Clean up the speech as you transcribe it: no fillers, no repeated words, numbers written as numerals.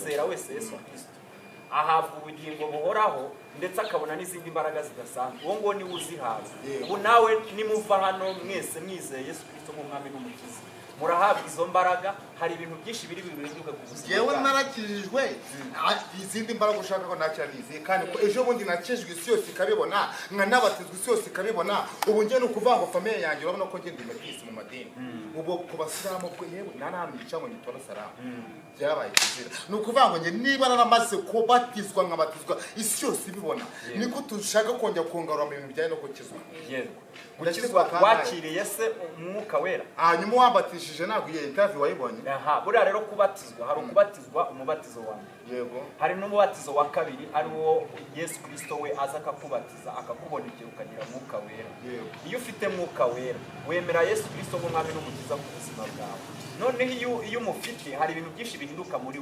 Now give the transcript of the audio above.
Uwizera wese Yesu Kristo ahabwa ubugingo buhoraho, ndetse akabona n'izindi mbaraga zidasanzwe. Uwo nguwo niwe uzihabwa. Ubu nawe nimuva hano mwese mwizeye Yesu Kristo nk'umwami n'umukiza, murahabwa izo mbaraga. Hari ibintu byinshi biri bihinduka ku buzima Yewe, bwanyu. Narakijijwe. Izindi mbaraga ushaka ko nakira nizihe? Kandi ko ejo bundi nakijijwe, isi yose ikabibona, nkanabatizwa, isi yose ikabibona. Ubu njye ni ukuvuga ngo famille yanjye, urabona ko njye ndi métis mu madini. Ubu ku basilamu bwo, yewe, nta n'ahantu yica ngo nyitora salamu, byabaye kizira. Ni ukuvuga ngo njye niba naramaze kubatizwa, nkabatizwa isi yose ibibona, niko tushaka kongera kungarura mu bintu bijyanye no gukizwa? Yego. Gukizwa Gukizwa kangahe? Wakiriye se umwuka wera? Hanyuma wambatishije, ntabwo iyo interview wayibonye? Aha, buriya rero kubatizwa, hari ukubatizwa umubatizo wa mbere, hari n'umubatizo wa kabiri, ari wo Yesu Kirisito we aza akakubatiza, akakubonekera, ukagira mwuka wera. Iyo ufite mwuka wera, wemera Yesu Kirisito nk'umwami n'umukiza ku buzima bwawe. Noneho iyo umufite, hari ibintu byinshi bihinduka muri